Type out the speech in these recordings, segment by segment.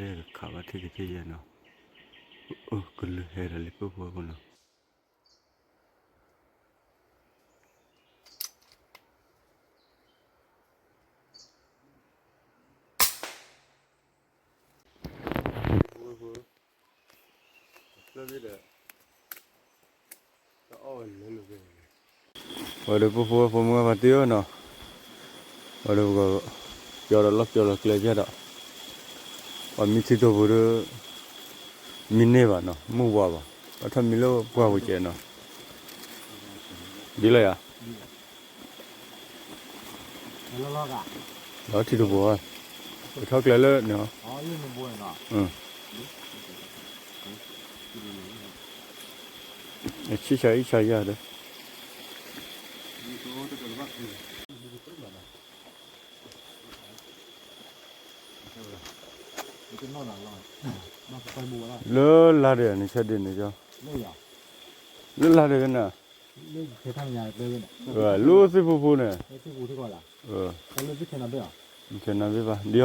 ကခးဘၣ်ထံၣ်ကသ့ၣ်ယဲၢ်နီၤ, ကလုာ်ဟဲဒီးလံ ပုၢ်ဖိဖိနီၤ. ဝဲဒီးပုၢ်ဖိဖိမုၣ်ဖိတံၢ်ဧၢနီၤ, ဝဲဒီးပက ပျီဒီးလီၢ်ပျီလီၤကျဲယဲၢ်ဒီး, ပှၤမံထံတိာ်ပူၤဒီး မံန့ၢ်ဘၣ်နီၤ, မုၢ်ဝါဘၣ်, ပထီၣ်မံလၢပှၢ်ပူၤကဲနီၤ, ဒ်လဲၣ်ယၤ ဒီးထံတဘိဧါ, ပထီၣ်ကျဲလၢန့ၣ်, ဆံၣ်ဆါအံၣ်ဆါယၤဒီး, လၢလါဒဲးန့ၣ် ဆဲဒ်န့ၣ်ကီ, လၢလါဒဲးကနၣ်, လၢသ့ၣ်ဖူဖူန့ၣ်, ဆဲနဘ့ၣ်ဘၣ်, ဒ်အီၤ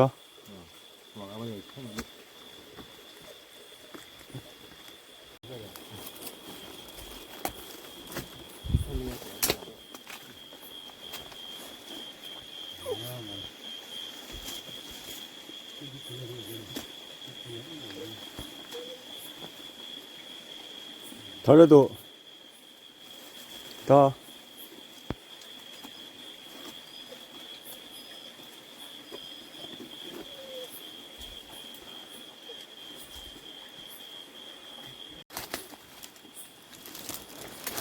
ထီၣ်လၢသိ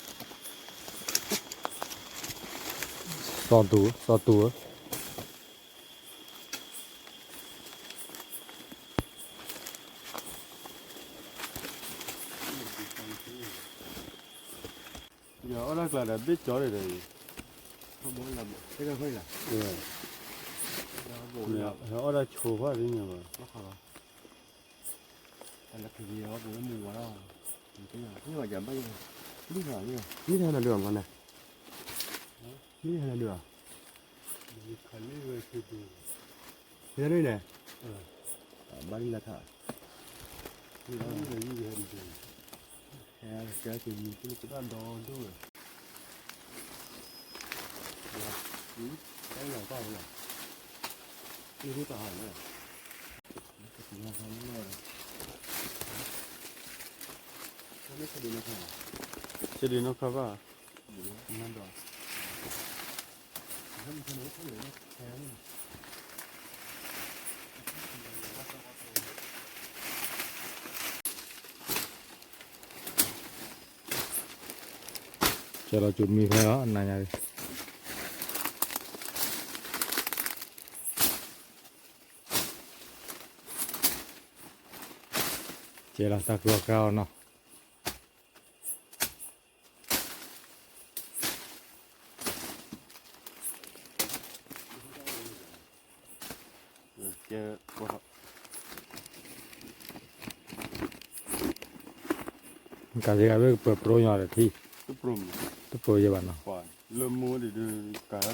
း, ထီၣ် စီၤတူၢ်, စီၤတူၢ်ဧၢ, ယအီၣ်ဒၣ်ကျါဒီးဘ့ၣ်ကၠီဒီး, အီၣ်ဒၣ်ဆိဖးဒ်ညါဘၣ်, မ့ၢ်ဟဲနၤဒုးအီၤမ့ၢ်န့ၣ်, မ့ၢ်ဟဲနၤဒုးအီၤ, ဟဲနၤဒုးအီၤ, ဟဲနၤဒုးအီၤ, ဘၣ်လၢ်လၢ်ခါ, ဟဲကဲက့ၤမံၤကတၢ်ဒီဒိၣ်ဝဲ, တၢ်လီၤပၢ်ဝဲလီၤ, မ့ၢ်တၢ်ဟးလီၤ, ဆဲဒ့နီၢ်ခါဘၣ်, ကဲလီၤကၠိမံၤဖဲလီၤ နၤညါ, ကဲလီၤတၢ်ကီကါအီၤနီၤ. ကးယကးဝဲကပၢၤပြိညီဒီးထံ, တပြိယဲဘၣ်နီၤ, လၢမိၢ်ဒံးဒုး ကးဒၣ်ဒ်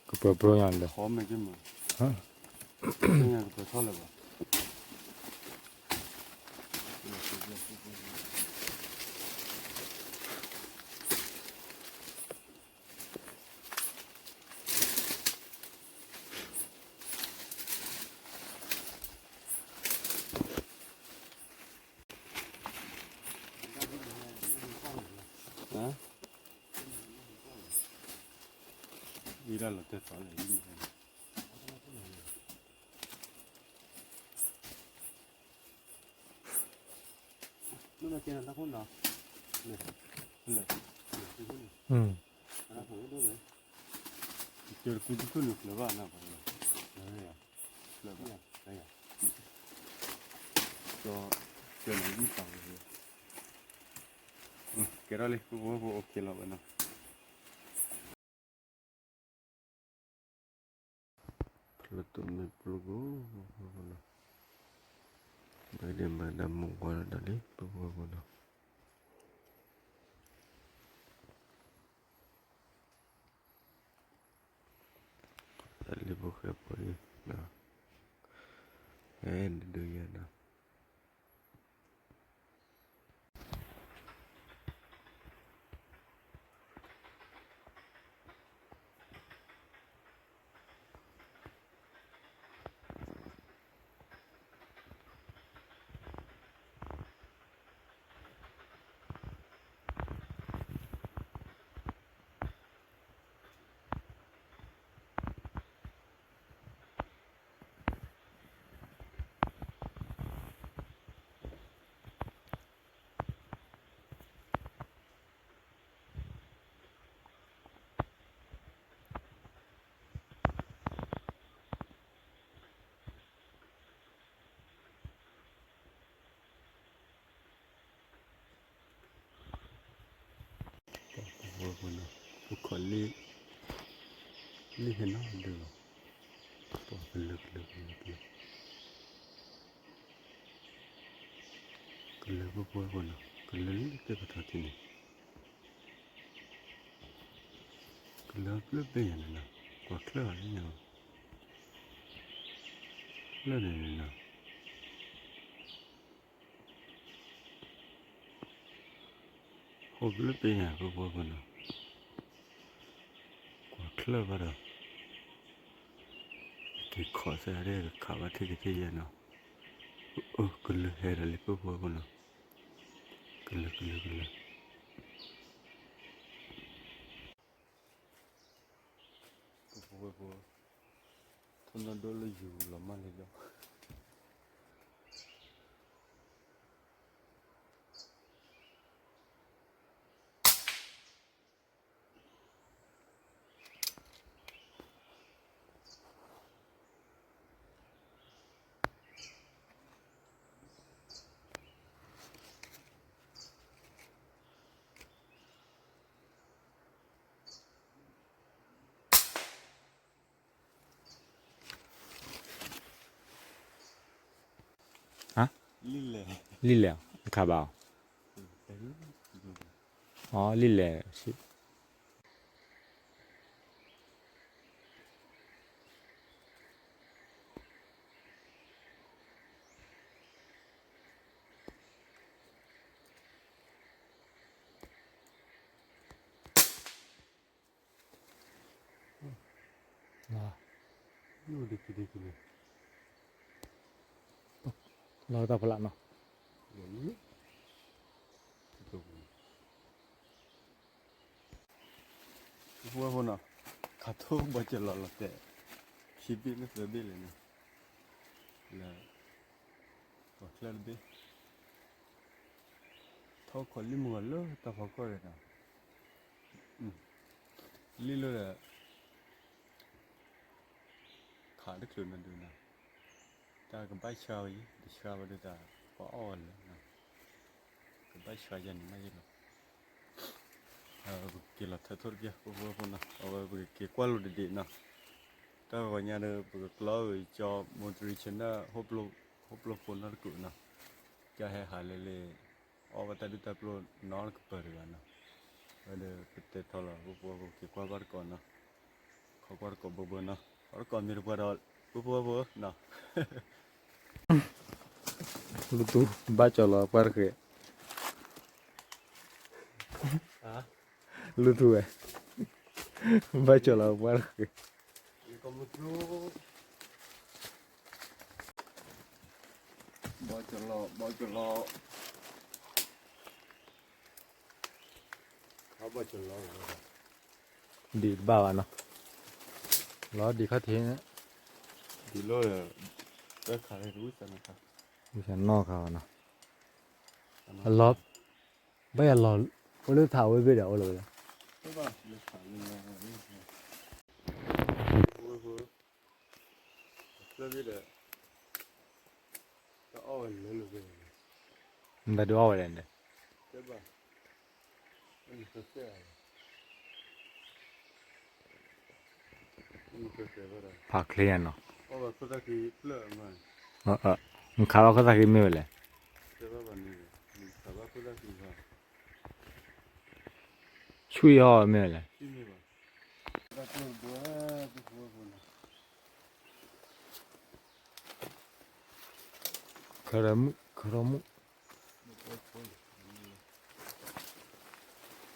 ကပၢၤပြိညီဒီး, ကပၢၤထီၣ်လၢၤဘၣ်. ဝံၤဒၣ်လီၤတဲာ်သီလဲၣ်, မ့ၢ်ကဲနတၢ်ခိၣ်နီၤ, လၢ, ကဲတကူတခုန့ၣ် ဖျၢၣ်ဘၣ်နၤ, ဖျၢၣ်ဘၣ်, ကဲနယုၢ်ပာ်ဝဲ, ကဲထီၣ်လံ ပအိၣ်ဖှိၣ်အိၣ်ခံလီၤဝဲနီၤ. ဖျၢၣ်တမ့ၢ်ပျိၢ်ကိၣ်, မၤဒံးမၤဒၣ်မုၢ်ဝါလီၤဒၣ်လံ ပပှၤကိးနီၤ, တၢ်လံဖိဃဲဖိအံၤနီၤ. အဲ ဒုးယဲဒီး ပဝဲပနီၤ ပခီၣ်လံ လံဟဲနီတဒုလီၤ ပှၤကလၢကလၢကလၢကလၢ ကလၢပဝဲပနီၤ ကလၢလၢကဲပထီၣ်ထံန့ၣ် ကလၢဘျုးဘ့ၣ်ယၤန့ၣ်နီၤ ကွၢ်ချၢၣ်အီၤလၢညါ လၢန့ၣ်န့ၣ်နီၤ ဟိဘျုးဘ့ၣ်ယၤပဝဲပနီၤ ကွၢ်ချၢၣ်ဘၣ်ဒီး က့ၤခီၣ်စ့ၢ်ကီးကခးဘၣ်ထံၣ်က့ၤထံၣ်ယဲနီၤ အၢ ကလၢဟဲဒီးလံပဝဲပနီၤ ကလၢကလၢကလၢ ပဝဲပဝဲ ထီၣ်နီၢ်ဒိၣ်လၢယူၤလီၤမၢ်လံဒီး လံလဲၣ်, လံလဲၣ်, နခးဘၣ်အီၤ, အီၤ လံလဲၣ်, လီၤတၢ်ဖျးနီၤ, ပဝဲဖိနီၤ, ခးထိၣ်ဘီကလီၤလီၤတဲာ်, ခံဘ့ၣ်လၢသၢဘ့ၣ်လဲၣ်န့ၣ်, လၢ ပှၤချၢၣ်တဘ့ၣ်, ထီၣ်ခီၣ်လံမုၢ်ဂီၤလၢတၢ်ဖီကီၢ်ဒီးနီၤ, လံလိာ်ဒီး ခးတချုးနီၤဒုးနီၤ, တၢ်ကဘၣ်ဆှါဝဲယံၤ တဆှါဝဲဒုးတၢ် ပှၤအီၣ်ဝဲလၢာ်နီၤ, ကဘၣ်ဆှါယဲန့ၣ်မးယဲလီၤ. ပကက့ၤလီၤထၢထိၣ်တပျၢ် ပဝဲဖိနီၤ, အဝဲပကက့ၤကွၢ်လိာ်တဒံးနီၤ, တၢ်ဂီၤညါဒီး ပကကျီဝံၤကၠီ Montreal Channel ဟီၣ်ပျိၢ်ဖိနီတကုာ်နီၤ, ကဟဲဟးလၢလၢ အီၣ်ဘၣ်တၢ်ဒုၣ်တၢ်ပျိၢ်နီတကပၤတဂၤနီၤ, ဝဲဒီးပတဲထီၣ်လီၤ ပဝဲပကက့ၤကွၢ်ဘၣ်တကိးနီၤ, ခီကွၢ်တကိးဘၢဘၢနီၤ, အီၣ်တကိးမ့ၢ်တပှၢ်ဒီး ပဝဲပဝဲနီၤ လူတူၢ် ဘၣ်ကၠီၤလီၤပှၢ်တဃဲး, လူတူၢ်ဝဲ, ဘၣ်ကၠီၤလီၤပှၢ်တဃဲး, ဘၣ်ကၠီၤလီၤ ဘၣ်ကၠီၤလီၤ ဘၣ်ကၠီၤလီၤ ဒံးတဘၣ်ဘၣ်နီၤ, လီၤဒံးခီၣ်ထံးန့ၣ်, ဒံးလီၤဒီး တၢ်ခးလၢတဝံၣ်စၢ်နီၣ်ခါ, ဝံၣ်စၢ်နီၣ်ခါဘၣ်နီၤ, အလီၤ, ဘၣ်ယၤလီၤ, အိၣ်လၢထးဝဲဘ့ၣ်ဒီးအိၣ်လီၤဝဲလၢ တၢ်အီၣ်ဝဲလၢလၢ မ့ၢ်တၢ်ဒုးအီၣ်ဝဲလဲၣ်န့ၣ်, ဖးချ့ယၤနီၤ, နခးဘၣ်ခိၣ်သၣ်ဃံမ့ၢ်ဝဲလဲၣ်, ဆူၣ်အီၣ်မ့ၢ်ဝဲလဲၣ် တၢ်ကျိၣ်တဘိ ပဝဲဖိနီၤ, ထၢထၢမုၣ် ခထီမုၣ်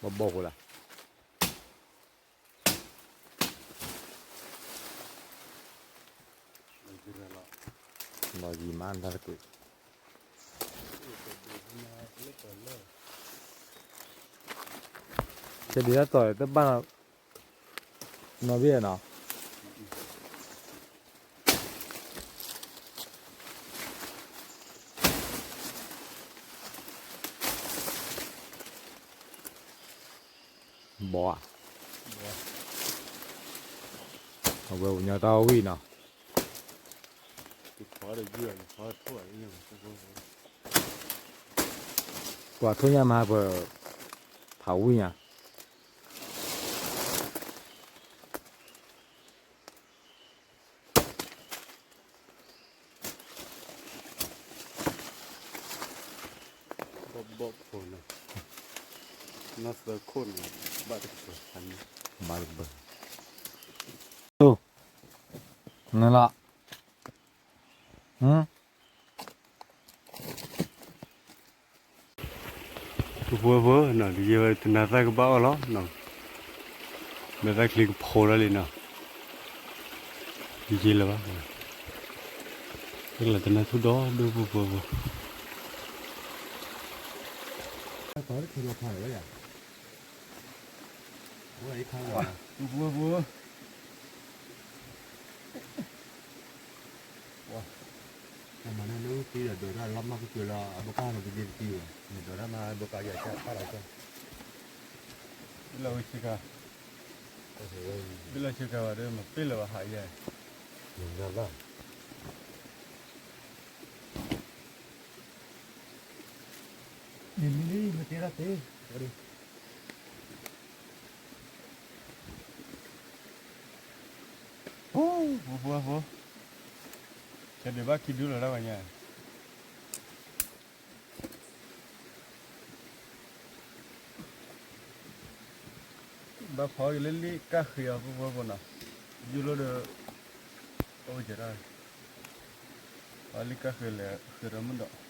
ဘီဘီဖိလၢ လီၤယံၤမးတၢ်တကွံာ် ကဲဒ်တၢ်တီၤတဘၣ်နီၤ နီၤဘ့ၣ်နီၤ ဘီဧါ အဝဲပညီတၢ်ဝံၣ်နီၤ ပှၤထိၣ်ညါမးပ ဖးဝံၣ်ညါ ဘီဘီဖိနီၤ နီၢ်သၢခိၣ်န့ၣ် ဘၣ်တကပၤန့ၣ် ဘၣ်တကပၤ နလီၤ ပဖိဝဲဖိနီၤ တယဲၢ်ဝဲတနၤသၣ်ကဘၣ်အီၣ်လီၤနီၤ မ့ၢ်သၣ်ချံကဖိထီၣ်လံနီၤ တယဲၢ်လၢၤဘၣ် တၢ်လၢတနၤထူၣ်ဒီဒူၣ်ပဖိဝဲဖိ ပဖိဝဲဖိ ပှၤ တၢ်မၤန့ၣ်လၢတံၢ်ဒီးဒိးတၢ်လီၤမၢ်ကစၢၤလီၤ အဘိကါန့ၣ်တဒ့တတံၢ်ဘၣ် နဒိးတၢ်မၤဘိကါယၤကၢ်ဖးလီၤကၢ် ဘ့ၣ်လီၤဝဲဆ့ကၤ ဘ့ၣ်လီၤဆ့ကၤဘၣ်ဒီး မ့ၢ်ပ့ၣ်လၢၤဘၣ်ဟးယဲ နဘၣ် နမံၤလံ နတဲဒၣ်တဲ ဝဲဒၣ် အိ ဖိဖိဖိ ကဒုးဘၣ်ခံဒုလီၤတၢ်ဝဲညါ ဘၣ်ဖီက့ၤလၢလံာ်ကၣ်ဃ့အီၤ ဖိဖိဖိနီၤ ယူၢ်လိာ်ဒီး အိၣ်ကဲဒၣ် ဖီလံာ်ကၣ်ဃ့လဲၤဃ့ဒီးမုၢ်ဒီး တ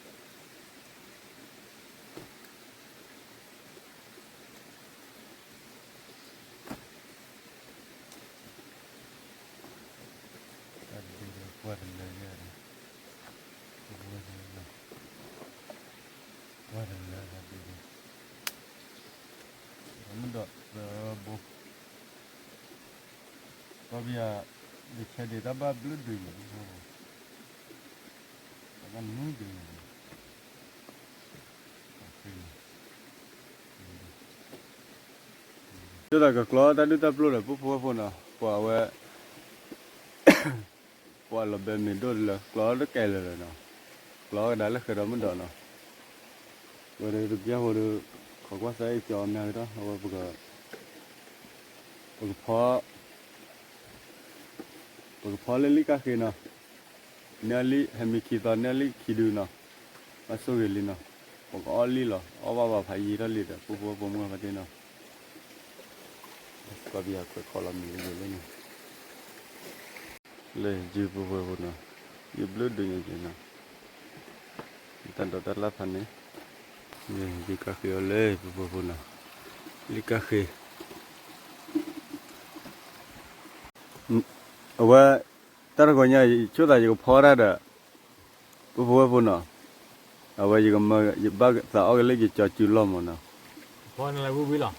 ၢ်ဒုးဒီးကွၢ်တလၢယဲၢ်ဒီး ကွၢ်တလၢတၢ်ဒုးဒီး မုၢ်ဒီးသၢဘိ ကီၢ်ပယီၤ ယဆဲးဒံးတၢ်ဘၣ်ဘျုးဒုးန့ၣ် တၢ်ဘၣ်နွံဒုးန့ၣ် ကၠိသးကကျီတၢ်ဒုၣ်တၢ်ပျိၢ်ဒီး ပှၤဖိဝဲဖိနီၤ ပှၤအဝဲ ပှၤလီၤဘဲမ့ၢ်ဒိၣ်တလၢ ကျီတကဲလၢာ်လၢာ်နီၤ ကျီကဒါလၢဃဲၤဒီးမုၢ်ဒီးနီၤ ဝဲဒၣ်တပျၢ်ဖိဒီး ခိးကွၢ်သးအ့ၣ်ကၠီအီၤမ့ၢ်ကဒီး အဝဲ ပကဖီ ပကဖီလၢလံာ်ကၣ်ဃ့နီၤ န့ၢ်လံာ်ဟဲမံခံသီ န့ၢ်လံာ်ခံဒုနီၤ ဘၣ်ဆိၣ်ဂ့ၤလံနီၤ ပကအီၣ်လံာ်လီၤ အီၣ်ဘၣ်ဘၣ်ဖးယံာ်ထီၣ်လံဒီး ပှၤဖိဝဲဖိမုၣ်ဖါတ့ၢ်နီၤ ကီၢ်ပယီၤခွဲးခီလီၤမံၤလံန့ၣ် လၢယုၢ်ပှၤဖိဝဲဖိနီၤ ယုၢ်ဘျုးဒုးညါက့ၤနီၤ တၢ်ဒိးတၢ်လၢ်ဖးန့ၣ် ယုၢ်ကၣ်ဃ့အီၤလၢပှၤဖိဝဲဖိနီၤ လံာ်ကၣ်ဃ့ အဝဲ တၢ်တဂီၤညါ ယဆိကမိၣ်သးယကဖီတၢ်ဒီး ပှၤဖိဝဲဖိနီၤ အဝဲယကမၢ ယဘၣ်သးအီၣ်က့ၤလၢယကၠီစုလီၢ်မးနီၤ ယကၠီဒီး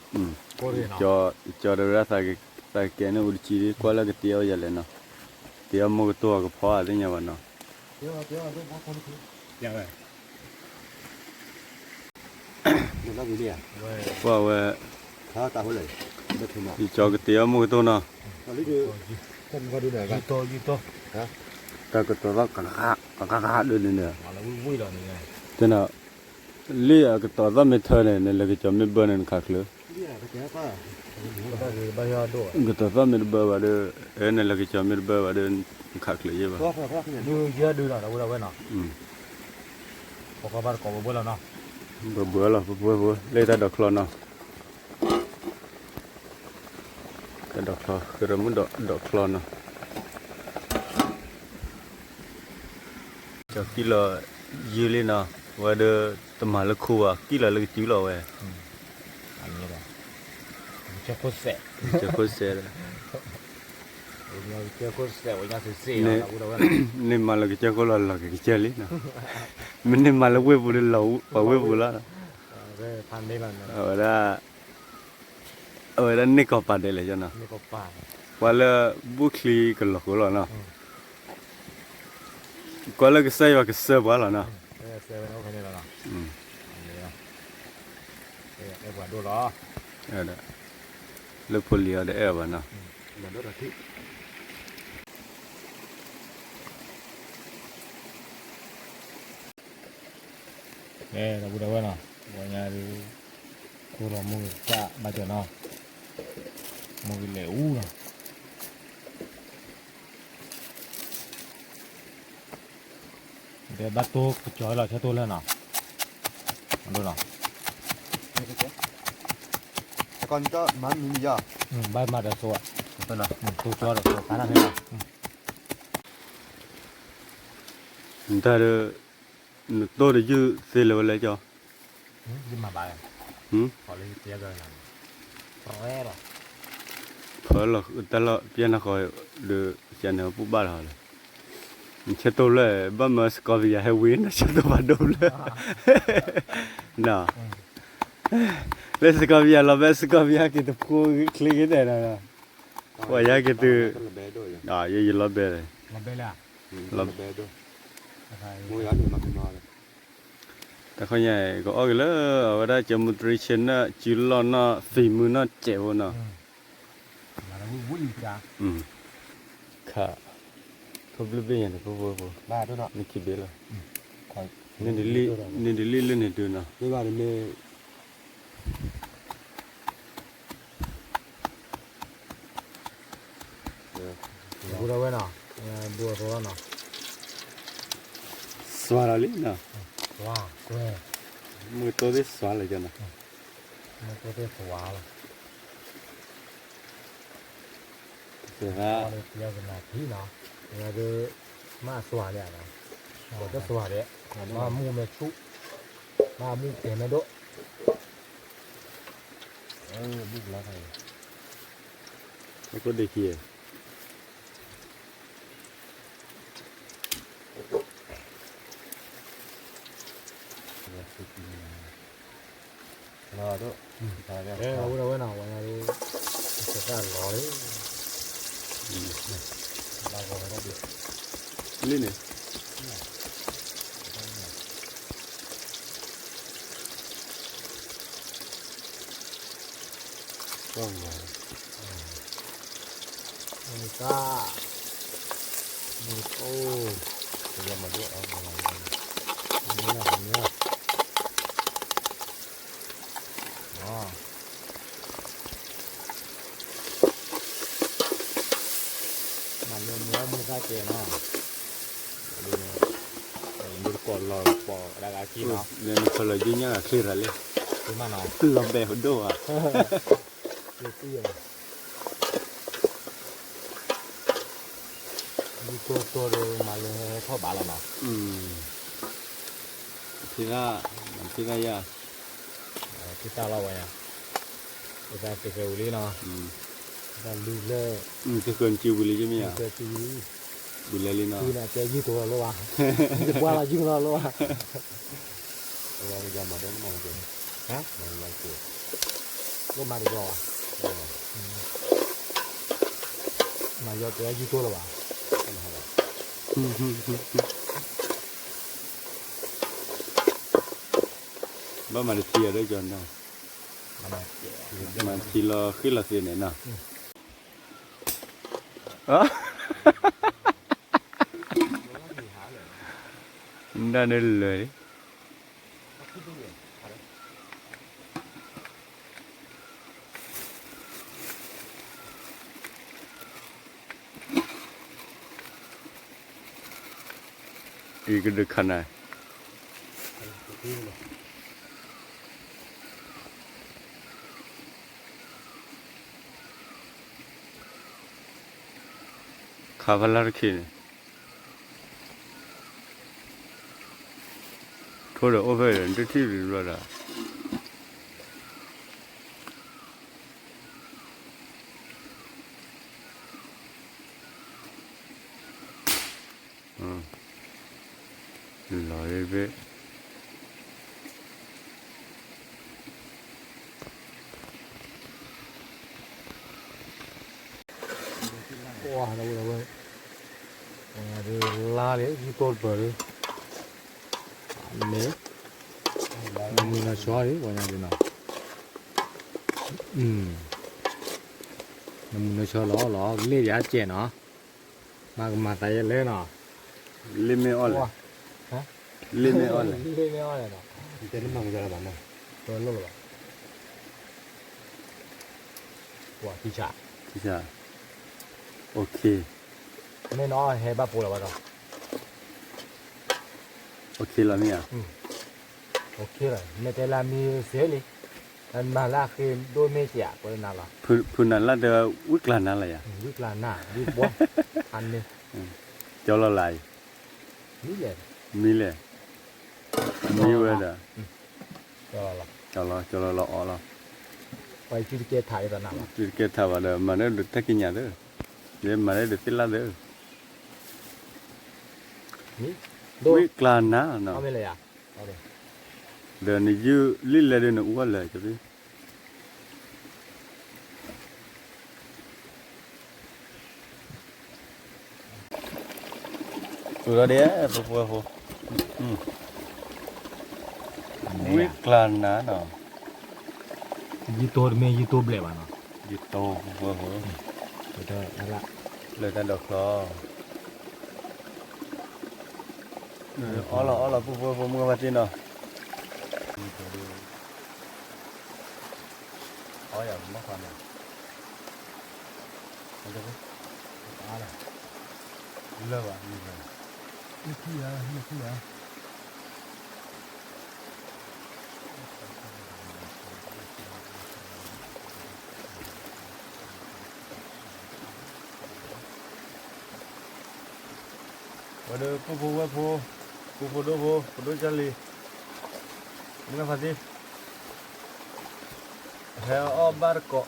ဝဲဒၣ် သးကကဲန့ၣ်အိၣ်တဆံ ကွၢ်လၢကတ့အီၣ်ယၤလဲၣ်နီၤ တ့အီၣ်မိၢ်ကတိၢ်အကဖီအသ့ၣ်ညါဘၣ်နီၤ ပှၤဝဲ ယကၠီကတ့အီၣ်မိၢ်ကတိၢ်နီၤ တၢ်ကတီၤသီၣ် ကကကဒုန့ၣ် တဲနီၤ လံာ်အကတီၤသီၣ်မ့ၢ်ထၢန့ၣ် နလဲၤကစီၤမ့ၢ်ဘၢန့ၣ် နခးချုး ကတီၤသီၣ်မ့ၢ်တဘၢဘၣ်ဒီး နလဲၤကစီၤမ့ၢ်တဘၢဘၣ်ဒီး နခးချုးယဲၢ်ဘၣ် ဘၢဘၢလီၤ ပှၤဖိဝဲဖိ လၢတၢ်ဒိးချီနီၤ တၢ်ဒိးချီ ဃ့ရမုၣ်ဒိးချီနီၤ ကၠီကံၢ်လီၤ ယုၢ်လံနီၤ, ဝဲဒီးတမၤလၢခိဘၣ် ကံၣ်လီၤလၢကစုလီၤဝဲ, ကစၢၢ်ခိၣ်စဲး, န့ၣ်မၤလၢကစၢၢ်ခိၣ်လီၤ လီၤက့ၤကစၢၢ်လံနီၤ, မ့ၢ်န့ၢ်မၤလၢဝ့ၢ်ပူၤဒီးလီၤပှၤဝ့ၢ်ပူၤလီၤ, အဝဲဒၣ် အဝဲဒၣ်န့ၢ်ကီၢ်ပာ်ဒဲးလဲၣ်နီၤ, ပှၤလၢဘူၣ်ချံကလီၤဃိလီၤနီၤ, ကွၢ်လၢကစၢ်ယွၤကစၢၢ်ပှၤလီၤနီၤ, လၢဖိလံၤအီၤဒီးအဲၣ်အီၤဘၣ်နီၤ, ဒီပုၢ်ဒီဝဲၢ်နီၤ, ဝဲညါဒုး ခိၣ်လီၤမုၢ်ကဘၣ်ကၠီနီၤ, မုၢ်ကလဲၤအူနီၤ, ဒီးဘၣ်တိၢ်ကစၢ်လီၤဆၢတိၢ်လၢနီၤ, ဒိၣ်နီၤ, ဘၣ်မၤဒီးသိ, တိၢ်ကၠီဒီးသိဖးနၢ်ဖဲနီၤ, နတၢ်ဒီး နတိၢ်တယုၢ်သ့လၢၤဝဲလဲၣ်ကၠီ, ဖီလီၤတၢ်လီၢ်ပျဲနဃီဒီး ကန့ၣ်ပူၣ်ဘၣ်လီၤလၢ, နဆဲးတိၢ်လၢ ဘၣ်မၢ scorpion ဟဲဝံၤ နဆဲးတိၢ်ဘၣ်ဒိၣ်လၢ, လၢ scorpion လီၤဘဲ scorpion က့ၤတဖိချ့က့ၤတဲနီၤ, ပှၤယၤက့ၤတုၤ, ယယလီၤဘဲ, လီၤဘဲ, တၢ်ခီညါ ကအီၣ်က့ၤလၢ အဝဲဒၣ်ကၠီမူတရံဆ့နၢၣ် စုလီၢ်နီၢ် သံးမုၢ်နီၢ်စဲးဖိနီၤ, ခး, ထိၣ်ဘျုးဘ့ၣ်ညါတဖိဖိဖိ, နခံဘ့ၣ်လီၤ, န့ၣ်တလံၣ်လၢန့ၣ်ဒုနီၤ ဘူးဒီးဝဲနီၤ, ဘူးအသိလီၤနီၤ, စွါလီၤလံနီၤ, မုၢ်တိၢ်သ့ၣ်စွါလီၤကနီၤ, မုၢ်တိၢ်သ့ၣ်စွါလီၤ, တသ့ၣ်ညါ, မၤစွါလံ, မၤမူမဲာ်ဆူၣ်, မၤမူတဲာ်မဲာ်ဒိၣ်, မူလီၤ, အခိၣ်ဒ့ခံ လီၤဒိၣ်, ဝဲနီၤ, ဝဲနီၤ, တၢ်လီၤလံ, လံန့ၣ်, တၢ်, အိၣ်, မ့ၢ်, မ့ၢ်, မၤလၢမုၢ်မုၢ်သၣ်ကဲနီၤ, မ့ၢ်တကိးလီၤပိာ်ဒၣ်ဂၤခံနီၤ, နဖီလီၤယုၢ်ညၣ်ဂၤချ့ရၤလံ, လီၤဘဲၣ်ဟိဒိၣ်ဧါ, ယုၢ်တိၢ်တိၢ်ဒီးမၤလၢဟဲထီၣ်ဘၣ်လီၤနီၤ, ထံၣ်တၢ်, ထံၣ်တၢ်ယၤ, ထံၣ်တၢ်လီၤဝဲယၤ, ပသးသ့ၣ်ဃဲဝံၤလံနီၤ, ပသးလူၤလၢ, သ့ၣ်ဃဲနစုဝံၤလံယမ့ၢ်ဧါ, ဝံၤလဲၤလံနီၤ, ကဲယုၢ်တိၢ်လီၤလီၤဘၣ်, ယပှၤလီၤယုၢ်လီၤလီၤဘၣ်, မၤတယီၤဘၣ်, မၤယီၤတဲယုၢ်တိၢ်လီၤဘၣ်, ဘၣ်မၤတထံၣ်အီၤဒီးကၠီနၢ်, မၤထံလီၤဃ့ၢ်လီၤသ့န့ၣ်နီၤ, ဒၣ်န့ၣ်လၢာ်လံ အံၤကဒုးခါနၤ, ခါဖဲလၢတခ့န့ၣ်, ထိဒီးအိၣ်ဖဲဒီး နတထံၣ်တဘျီဒီး လီၤဘ့ၣ် ပှၤဒဝဲဒဝဲ လါလံ ယံၢ်တိၢ်တပၢၤဒီး မ့ၢ် နမုၢ်နၤဆီလံ ပှၤညါဒ်နီၤ နမုၢ်နၤဆီလီၤလီၤ လ့ၣ်ယၤစဲးနီၤ မၤကမၤသးယဲလဲၣ်နီၤ လ့ၣ်မ့ၢ်အီၣ်လဲၣ် လ့ၣ်မ့ၢ်အီၣ်လဲၣ် လ့ၣ်မ့ၢ်အီၣ်လဲၣ်နီၤ တဲနမၤကယၤလၢၤဘၣ်နီၤ တလိၣ်လၢၤဘၣ် ပှၤထံဆး ထံဆး OK မ့ၢ်နီၤဟဲဘၣ်ပိာ်လီၤဘၣ်ဒီး OK လီၤမ့ၢ်ဧါ OK လီၤ မ့ၢ်တဲလၢမံၤစဲးလံ မၤလၢအဃ့ဒိၣ်မ့ၢ်စဲး ပှၤနၤလီၤ ဖုနၤလၢတဲဝဲ ဝံၣ်ကျါနၤလီၤယၤ ဝံၣ်ကျါနၤ ဝံၣ်ဘှီ အန့ၣ် ကၠီလီၤလၢအံၤ မံလဲၣ် မံလဲၣ် မံဝဲဒီး ကၠီလီၤလီၤ ကၠီလီၤလီၤအီၣ်လီၤ ပှၤစုတကဲထးအံၤသးနၤလီၤ စုတကဲထးဘၣ်ဒီး မၤန့ၢ်ဒုးတၢ်ကညးသၢ လၢမၤန့ၢ်ဒုးသ့ၣ်လၣ်သၢ ဝံၣ်ကျါနၤနီၤ ဒီးနယုၢ်လံလဲၣ်ဒီးနအူအီၣ်လၢာ် ကၠီဖံ အူလီၤဒဲး ဖိဖိဖိ ဝံၣ်ကျါနၤနီၤ ယံာ်တိၢ်တမ့ၢ်ယံာ်တိၢ်ဘျဲၣ်ဘၣ်နီၤ ယံာ်တိၢ်ဖိဖိဖိ လၢတၢ်ဒိးချီ အီၣ်လီၤအီၣ်လီၤ ဖိဖိဖိမုၢ်ဂၤဘၣ်တ့ၢ်နီၤ အီၣ်ယၤမ့ၢ်ခွါန့ၣ် လၢဘၣ် လၢခံဂၤ လၢခံဂၤ ဝဲဒီး ပုၢ်ဖိဝဲၢ်ဖိ ပုၢ်ဖိဒိၣ်ဖိ ပဒိၣ်ကၢ်လံၤ မုၢ်ဂၤဖါတံၢ် ဟဲအီၣ်ဘၣ်တကိး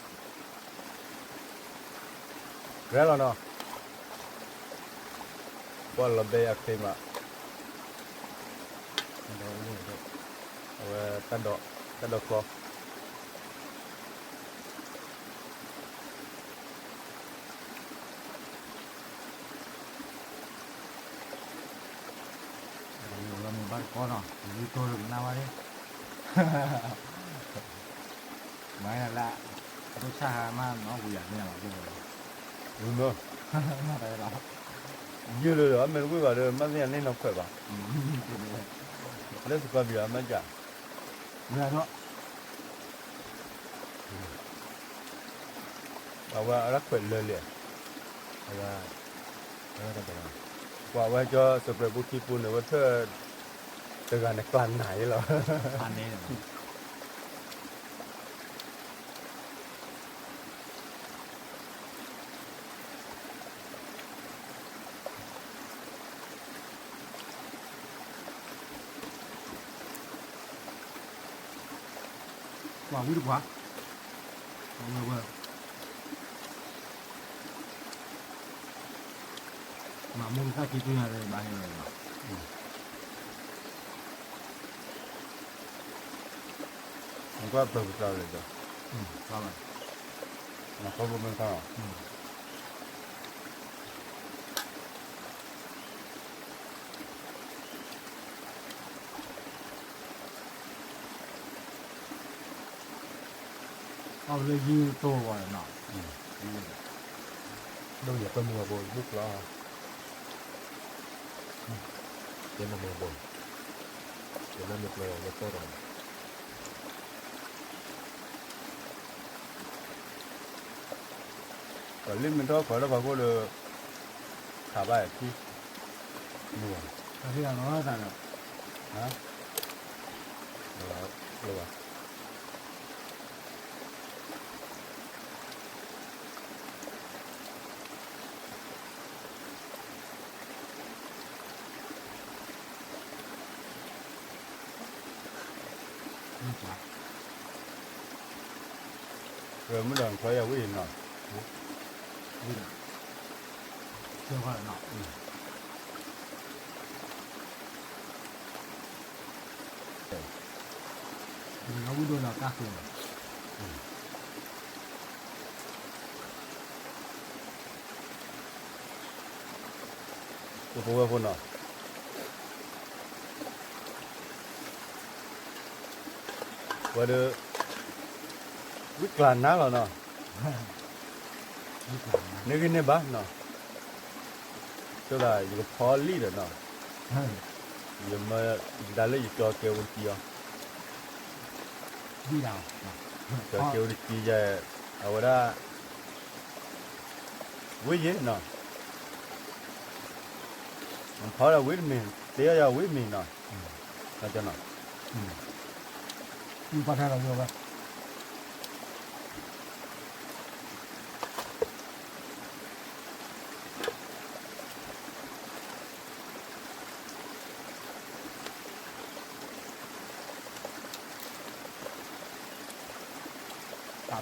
ရဲလီၤနီၤ ကွၢ်လီၤဘဲအချ့မး အဝဲ တၢ်ဒိးချီ မ့ၢ်ဘၣ်တကိးနီၤ ယံာ်တိၢ်တကနၣ်ဘၣ်န့ၣ် မၤလၢ ဒိၣ်ဆၣ်ဟါမးနီၤ ဝံၤယၤမ့ၢ်လီၤ မ့ၢ် မၤတၢ်လီၤ ယုၢ်လၢဒီး အမဲာ်တဝံၣ်ဘၣ်ဒီး မ့ၢ်သ့ၣ်ညါန့ၣ်နီၤခွဲးဘၣ် လၢစကီးဘံၣ်အမ့ၢ်ကၢ် မ့ၢ်အထီၣ် အဝဲအရၣ်ခွဲးလၢာ်လံ အဝဲ ပှၤဝဲကၠီစပြဲးပူခံပူန့ၣ် ဝဲထၢၣ် တဂၤန့ၣ်ကျါနၤယဲလီၤ ပှၤဝံတပှၤ ဝဲဝဲ မၤမူတၢ်ခံတူၢ်ညါလၢဘၣ်ဟဲဝဲလီၤ နကွၢ်ပၢၤကစၢ်လၢဒီး နခီဘိမ့ၢ်ခီ အီၣ်လၢယံာ်တိၢ်ဝဲနီၤ ဒိၣ်ယပၢမုၢ်အဘိ ဘုၣ်ကျီ တဲမုၢ်ဘိ တဲလၢမုၢ်ကျီယတဲဒီး ပှၤလၢမ့ၢ်ထီၣ်ခွါလၢဖးခိၣ်ဒီး ခးဘၣ်အထံ မုၢ်ဘၣ် ခးထံအလီၤသးဒီး လၢဘၣ် ပ မုၢ်ဒီးနခွဲးယၤဝံၣ်နီၤ, ဝံၣ်ဒိၣ်လီၤတၢ်ဃ့ ပဖိဝဲဖိနီၤ, ဝဲဒီး ဝံၣ်ကျါနါလီၤနီၤ, န့ၢ်ဂံၢ်န့ၢ်ဘါနီၤ, ဆိဒၣ်ယကဖီလံဒီးနီၤ, ယမၢယဒါလၢယကၠီကဲဝဲတကံအီၤ, ကၠီကဲဝဲတကံယဲ, အဝဲဒၣ် ဝံၣ်ယဲနီၤ, ဖီဒီးဝံၣ်တမံၤ, တ့အီၣ်ယၤဝံၣ်မံၤနီၤ, နီၤ, ပှၤထဲ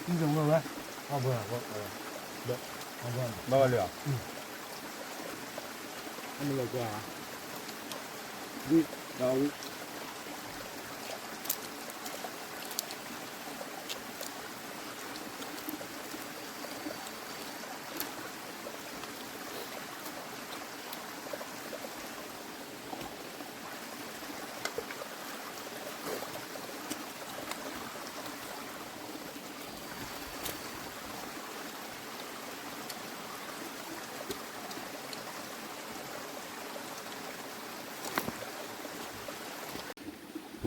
ဒီးဝံၣ်ဝဲ ပာ်ပံၣ်ကဝဲဝဲ, အဘၣ်, ဘၣ်ဝဲလံဧါ, အမ့ၢ်လီၤကွၢ်, ဝံၣ်, ဒီးဝံၣ်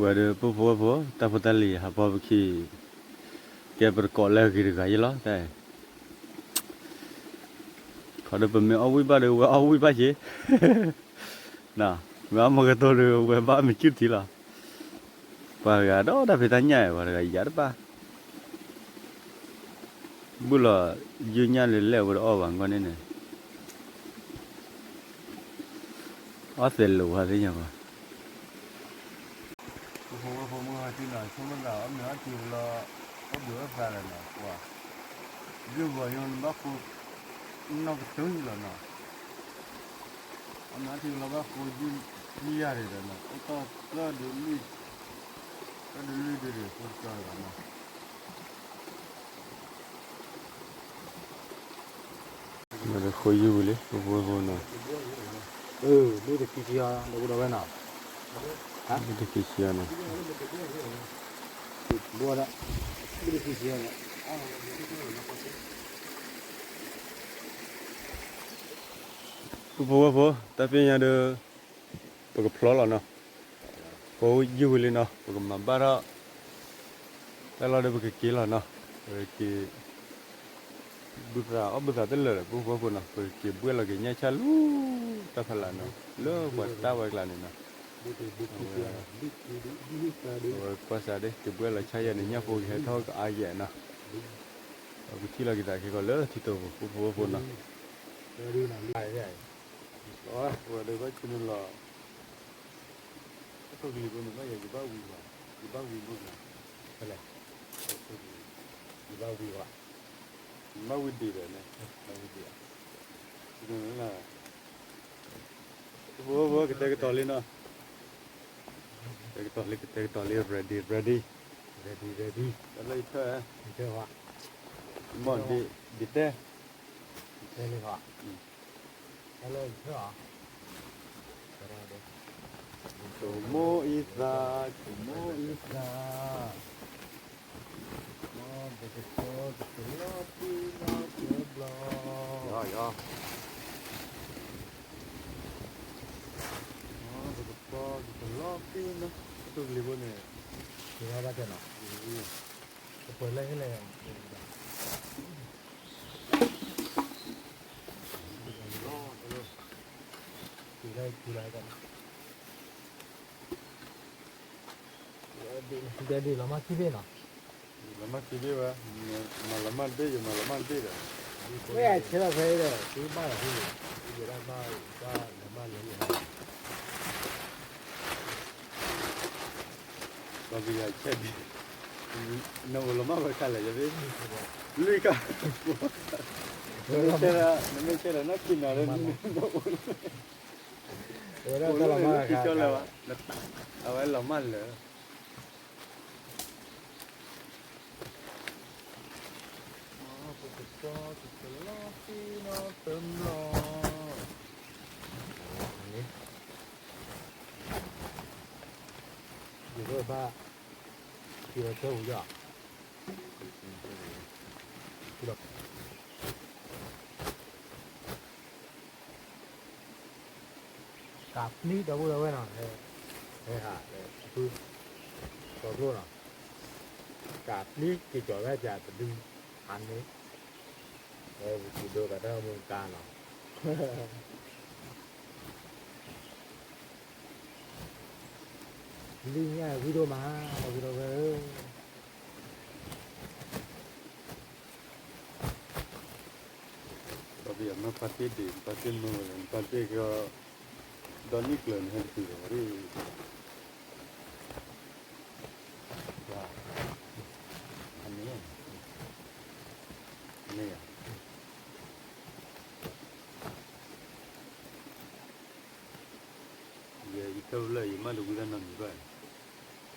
ဝဲဒီးပဖိဝဲဖိ တၢ်ဖိတၢ်လံၤဟးဖီပခံ, ကဲပတကိးလၢအဂ့ၤတဂၤယဲလီၤ, တၢ် ခီဒီးပမ့ၢ်အီၣ်ဝံၣ်ဘၣ်ဒီး ဝဲအီၣ်ဝံၣ်ဘၣ်က့ၤ, မ့ၢ်အီၣ်မ့ၢ်ကတိၤဒီး ဝဲဘၣ်မ့ၢ်ကုၢ်ထံလီၤ, ပှၤတဂၤဒီးတၢ်ဖံးတၢ်ညၣ် ပှၤတဂၤယၤတဘၣ် ဘုၣ်လီၤယုၢ်ညၣ်လၢလဲၣ်ဝဲဒီးအီၣ်ဘၣ်ဂီၢ်န့ၣ်န့ၣ်, အီၣ်သဲးလိာ်ဝဲသ့ၣ်ညါဘၣ်, ပဖိဝဲဖိမုၢ်ဂၤထံနီၤ ဆိကမိၣ်သးအီၣ်မ့ၤအီထံလီၤ, အီၣ်ဘှံးအီၣ်သးလီၤနီၤ, ပှၤ ယုၢ်ဂီၤယိနဘၣ်ဃိ နီၢ်ကတၢၢ်လီၤနီၤ, အီၣ်မ့ၤအီထံလီၤဘၣ်ဃိ ယုၢ်ယၤဒံးဒီးနီၤ အိၣ်တီၢ်သၢဒုလွံၢ်, သၢဒုလွံၢ်ဒုဒီး ဃိတကီတဂၤနီၤ မ့ၢ်တဃိယုၢ်ဝံၤလံ ဖိဖိဖိနီၤ, ဘုတခံဆံအီၤ ဒီပုၢ်ဒီဝဲၢ်နီၤ, ဘုတခံဆံအီၤနီၤ, ဘုတခံဆံအီၤနီၤ, ဖိဖိဝဲၢ်ဖိ တၢ်ဖံးညါဒီး ပကဖျီလီၤနီၤ, ဃိယုၢ်ဝံၤလံနီၤ ပကမၤဘၣ်ထီၣ် တၢ်လီၢ်ဒီးပကက့ၤလီၤနီၤ, ပက့ၤ ဘုသးအီၣ်ဘုသးတလၢာ်ဒီး ပဖိဝဲၢ်ဖိနီၤ ပက့ၤဘှဲၣ်လီၤက့ၤညၣ်ဆၣ်လူၤတၢ်ဖးလၢ်နီၤ လၢပှၤတၢ်ဝဲကျါန့ၣ်နီၤ, အဝဲကွၢ်စးဒၣ် က့ၤဘှဲၣ်လီၤဆၣ်ယဲၢ်န့ၣ် ညၣ်ဖိကဟဲထီၣ်ကအါယဲၢ်နီၤ, ပကထံၣ်လီၤက့ၤသးခဲကီးလၢထံတိာ်ပူၤ ပဖိဝဲၢ်ဖိနီၤ ဝဲဒီးဘၣ်ဆူန့ၣ်လီၤ, အထိၣ်ကလံၤဖိန့ၣ် ဘၣ်ယဲ ယဘၣ်ဝံၤဘၣ်, ယဘၣ်ဝံၤမုၢ်နၤ, ဖဲလဲၣ်, ယဘၣ်ဝံၤဘၣ်, ယဘၣ်ဝံၤဒံးဒီးန့ၣ်, ဘၣ်ဝံၤဒံး, ပဖိဝဲၢ်ဖိ ကတဲကတီၤလံနီၤ, ကတဲကတီၤလံ ကတဲကတီၤလံ ready ready, ready ready, တၢ်လၢယထၢၣ်, မ့ၢ်ဒ်တဲ တဲလံဃီ, တၢ်လၢယထၢၣ်အီၤ, ကမိၣ်အံသး, ကမိၣ်အံသး, ပကဖျီကတလီၤပံနီၤ, ပကဖျီကတလီၤပံနီၤ, အထိၣ်ကလံၤဖိန့ၣ်, ကဘၣ်တဲနီၤ, ကပၢၤလၢဟ့ၣ်လဲၣ်, ဒ်လီၤမၢ်ခံဘ့ၣ်နီၤ, လီၤမၢ်ခံဘ့ၣ်ဝဲ, မၤလီၤမၢ်တဘ့ၣ် ယမၤလီၤမၢ်တဘ့ၣ်ဒီး, ဝဲဆဲးလီၤဖဲအံၤဒီး သုဘၣ်လီၤဟံၣ်, ယဒၣ်ဘၣ်, ဘၣ်လီၤမၢ်လၢယဟဲ, ဒီး ယၤဆဲးဒ်, နအိၣ်လီၤမၢ်ဝဲခါလဲၣ် ယသ့ၣ်, လွံၢ်ခါ, နမ့ၢ်ဆဲးဒီး နမ့ၢ်ဆဲးဒီးနီၢ်ခံနၤလၢ နအိၣ်, အိၣ်လၢနခံကၠီလၢၤဘၣ်, အဝဲလီၤမၢ်လၢာ် ယဘၣ်, ယဘၣ်ဆၢဝံၤယီၤ, ကးပျံၤဒီပုၢ်ဒီဝဲၢ်နီၤ, ဟဲဟးလၢအပုၢ်, ကီၢ်ကျိနီၤ, ကးပျံၤက့ၤကီၤဝဲဒၣ်တဒု, အန့ၣ်, ဝဲပက့ၤဒိကးတၢ်မူကါနီၤ. လံာ်ညါဝံၤဒိၣ်မး, ဒီပုၢ်ဒီဝဲၢ်ဧၢ, ဒီးပယီၤမ့ၢ်ပာ်တ့ၢ်ဒံး ပာ်တ့ၢ်မုၢ်ဝဲ ပာ်တ့ၢ်က့ၤဒီး ဒီနံၣ်ကျၢၤန့ၣ် ဟဲတတုၤလီၤဒ်, အန့ၣ်, အန့ၣ်ဧါ ယထၢၣ်ဖျၢၣ် ယမၢ်တဝံတၢ်နီတမံၤဘၣ်,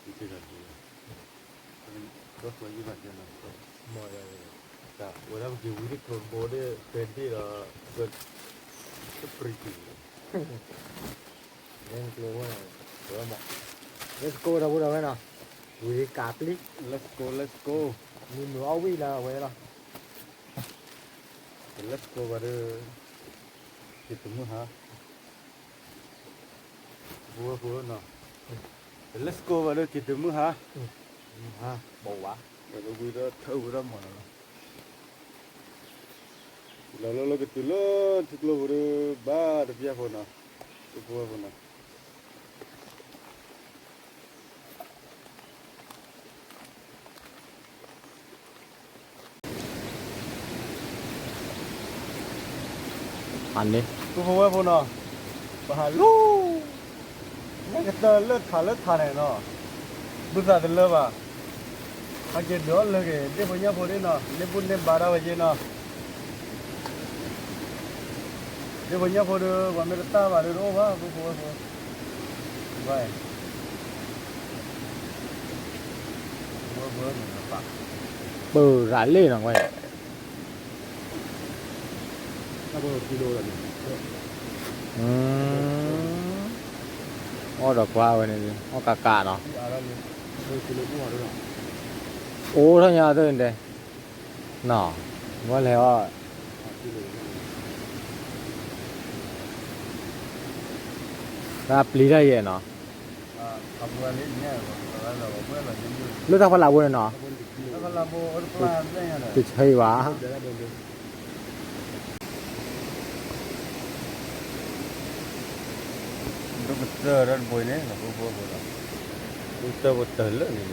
ယထၢၣ်ဖျၢၣ်, ဒီးယဘၣ်ကဲနီၤ, တၢ်ဝဲဒၣ်ပက့ၤဝံၤဒ်ထိးတဘိဒီး ပဲာ်ဒ့ၣ်ဒီး ကပြံၤတုၤ, လဲၤကျိဝဲ, ဝဲမး, let's go ဒီပုၢ်ဒီဝဲၢ်နီၤ, ဝံၤကးပျံၤ, let's go let's go, မုၢ်နုာ်အီၣ်ဝံၣ်လၢအဝဲလီၤ. က let's go ဘၣ်ဒီး က့ၤတမုၢ်ဟါ, ဝဲဖိနီၤ, က let's go ဘၣ်ဒီး က့ၤတမုၢ်ဟါ, မုၢ်ဟါ, ဘၣ်ဝါ, ဒီးဝံၤဒီးထၢဝံၤဒီးမၤလီၤလီၤ, လီၤလၢလၢကတုၤလၢထံကျိပူၤဒီး ဘၣ်တပျၢ်ဖိနီၤ, တပျၢ်ဖိနီၤ. အန့ၣ် ပုၢ်ဖိဝဲၢ်ဖိနီၤ, ပဟးလူၤ, နဲကတၢၢ်လၢထးလၢထးန့ၣ်နီၤ, ဘုသးတလၢဘၣ်, ဟဲက့ၤဒုးအီၣ်လၢက့ၤ ဒ့ၣ်ဖိညၣ်ဖိဒ်နီၤ, န့ၢ်ဘူၣ်န့ၢ်ဘါဒၣ်ဝဲက့ၤနီၤ. ဒ့ၣ်ဖိညၣ်ဖိဒီး ပှၤမ့ၢ်တတၢ်ဘၣ်ဒီးတအိၣ်ဘၣ် ပုၢ်ဖိဝဲၢ်ဖိ, ဝဲ, ဝဲ, ပၢရၤလ့ၣ်နီၤဝဲ, အီၣ်ဒီးကွၢ်ဝဲန့ၣ် အီၣ်ကးကးနီၤ, အိၣ်ထီၣ်ညါသ့ၣ်န့ၣ်တဲ နီၤ, ဝဲလဲၤအီၣ် တၢ်ပျံၤတၢ်ယဲၢ်နီၤ, လၢတၢ်ဖီလာ်ဘိန့ၣ်နီၤ, တဆၢအံၤဘၣ်, ဒိၣ်ကတၢၢ်တၢ်တဘိအံၤန့ၣ် ပုၢ်ဖိဝဲၢ်ဖိလီၤ, ဒိၣ်ကတၢၢ်ဖိတၢၢ်လၢန့ၣ်နီၤ,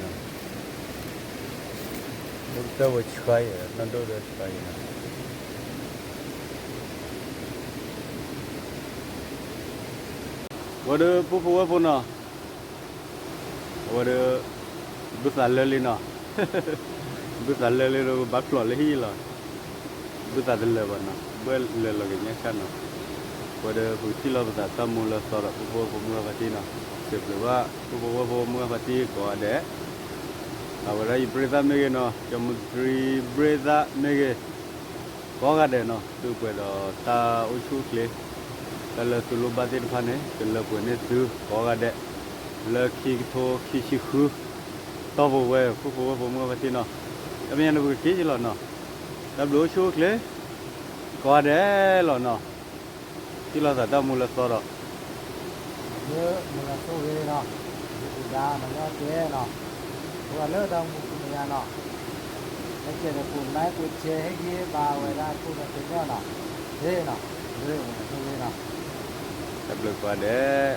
ဒိၣ်ကတၢၢ်ဖိဆှါအံၤ နီၢ်ဒိၣ်ဒီးဆှါအံၤနီၤ. ဝဲဒီးပုၢ်ဖိဝဲၢ်ဖိနီၤ, အဝဲဒီး ဘုသးလၢလံနီၤ, ဘုသးလၢလံဒီးဘၣ်ဖျိးလၢဟံၣ်လီၤ, ဘုသးတလၢာ်ဘၣ်နီၤ, ဘၣ်လၢာ်လီၤက့ၤညါဆၣ်နီၤ, ဝဲဒီးပကထံၣ်လီၤပသးတၢ်မူလၢသီဒီး ပုၢ်ဖိဝဲၢ်ဖိမုၢ်ဂၢ်ဖါတံၢ်နီၤ, စံးဘျုးဘၣ်ပုၢ်ဖိဝဲၢ်ဖိမုၢ်ဂၢ်ဖါတံၢ်ကိးဂၤဒဲး, အဝဲဒၣ်ယပြ့သၣ်မ့ၢ်ဂ့ၤနီၤ, ကၠီမုၢ်တြံဘြ့သၣ်မ့ၢ်ဂ့ၤ ကိးဂၤဒဲးနီၤ, သုပှဲၤဒီးတၢ်အိၣ်ဆူၣ်အိၣ်ချ့, တၢ်လၢသုလိၣ်ဘၣ်သ့ၣ်တဖၣ်န့ၣ် ကလၢပှဲၤန့ၢ်သုကိးဂၤဒဲး, လၢခံကထိခံဆံဃု တီၢ်ပူၤဝဲ ပုၢ်ဖိဝဲၢ်ဖိမုၢ်ဂၢ်ဖါတံၢ်နီၤ, တၢ်မဲာ်ညါန့ၣ်ပကက့ၤက့ၤလီၤနီၤ, တၢ်ဘျုးအိၣ်ဆူၣ်အိၣ်ချ့ ကိးဂၤဒဲးလီၤနီၤ, ထံၣ်လိာ်သးတၢ်မူလၢသီဒီး လၢမုၢ်လၢ်ဆိၣ်ဂ့ၤနီၤ, ယပူၤဒါမၤလၢအကျဲနီၤ, ပှၤလၢတၢ်မူဆူမဲာ်ညါနီၤ, ဟဲကဲဒီး ကိးlike ကိးshare ဟဲက့ၤဘၣ်ဝဲဒၣ်ခိၣ်ဒီးသ့ၣ်နီၤ, သ့ၣ်နီၤ, လၢမုၢ်လၢ်ဆိၣ်ဂ့ၤနီၤ, တၢ်ဘျုးကိးဂၤဒဲး